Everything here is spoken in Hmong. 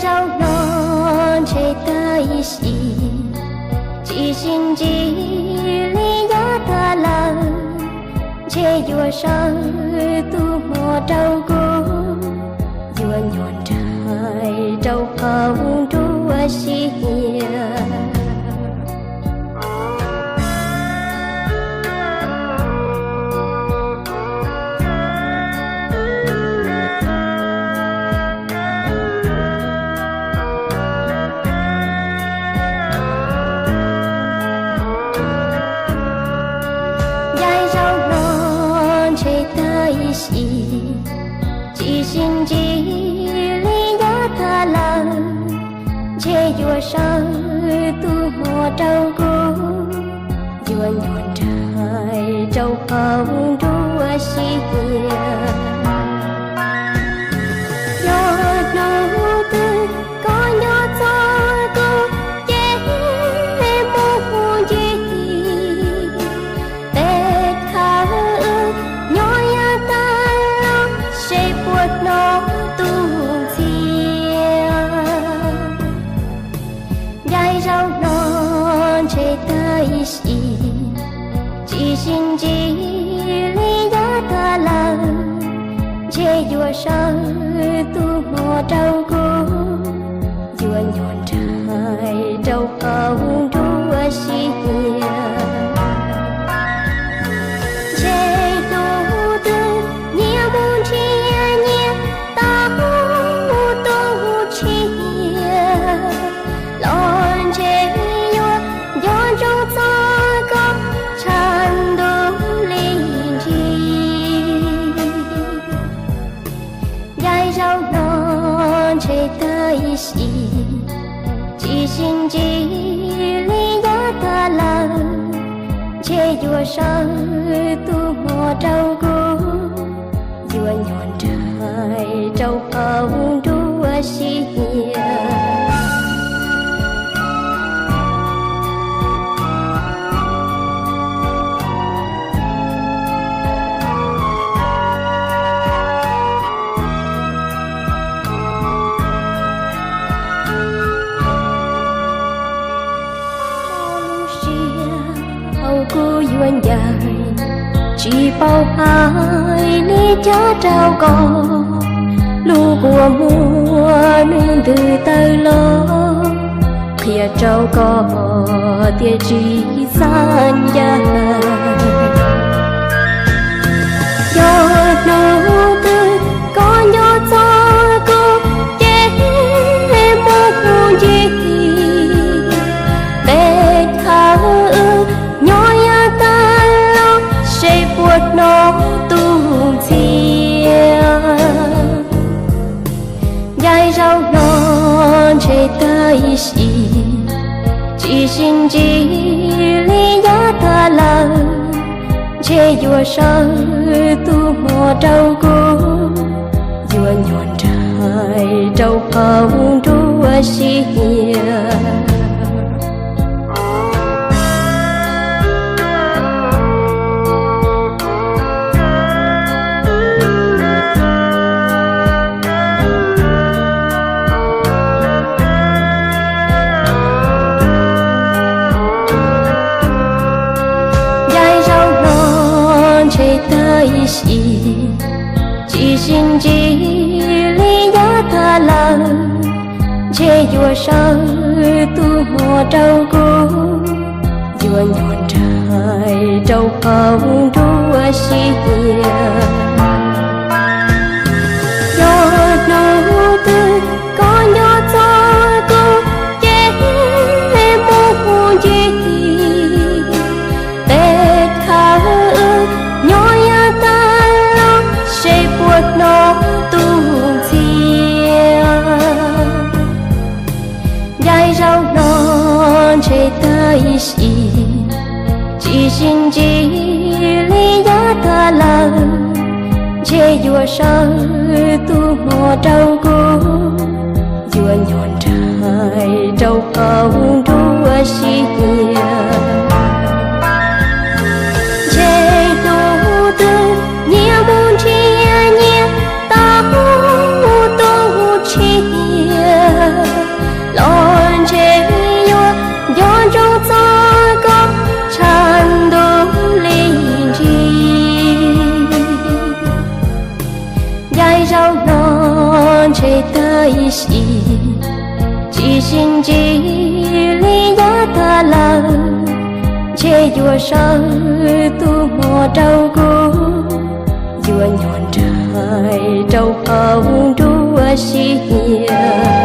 Zaum no ntshe tag ib sim, tsis sib ntsib li yav tag lawm, ntshe yuav sawv tus hmo rau kuv, yuav nyuag nraim rau qhov nruab siab. Yav zaum no ntshe tag ib sim, tsis sib ntsib li yav tag lawm, ntshe yuav sawv tus hmo rau kuv, yuav nyuag nraim rau qhov nruab siab. Yog hnub twg koj nco txog kuv ces mus ncig peb chaw, nyob yav tag los seb puas hnov tus ntxhiab. Yav zaum no ntshe tag ib sim, tsis sib ntsib li yav tag lawm, ntshe yuav sawv tus hmo rau kuv, yuav nyuag nraim rau qhov nruab siab. Ntshe hnub twg nyias mus nrhiav nyias tau tus tshiab, los ntshe yuav nco ntsoov txog koj tshaj ntuj li ntsis. Yav zaum no ntshe tag ib sim, tsis sib ntsib li yav tag lawm, ntshe yuav sawv tus hmo rau kuv, yuav nyuag nraim rau qhov nruab siab. Lub siab hauv kuv yuav ncaim, tsis paub hais li cas rau koj. Lub kua muag nws ntws tawm los qhia rau koj tias tsis xav ncaim. Yog hnub twg koj nco txog kuv ces mus ncig peb chaw, nyob yav tag los seb puas hnov tus ntxhiab. Yav zaum no ntshe tag ib sim, tsis sib ntsib li yav tag lawm, ntshe yuav sawv tus hmo rau kuv, yuav nyuag nraim rau qhov nruab siab. Yav zaum no ntshe tag ib sim, tsis sib ntsib li yav tag lawm, ntshe yuav sawv tus hmo rau kuv, yuav nyuag nraim rau qhov nruab siab. Yog hnub twg koj nco txog kuv ces mus ncig peb chaw, nyob yav tag los seb puas hnov tus ntxhiab. Yav zaum no ntshe tag ib sim, tsis sib ntsib li yav tag lawm, ntshe yuav sawv tus hmo rau kuv, yuav nyuag nraim rau qhov nruab siab. Ntshe hnub twg nyias mus nrhiav nyias tau tus tshiab, Nqaij zaub no ntshe tag ib si, tsis sib ntsib li yav tag lawm. Ntshe yuav sawv tus hmo rau kuv, yuav nyuag nraim rau qhov nruab siab.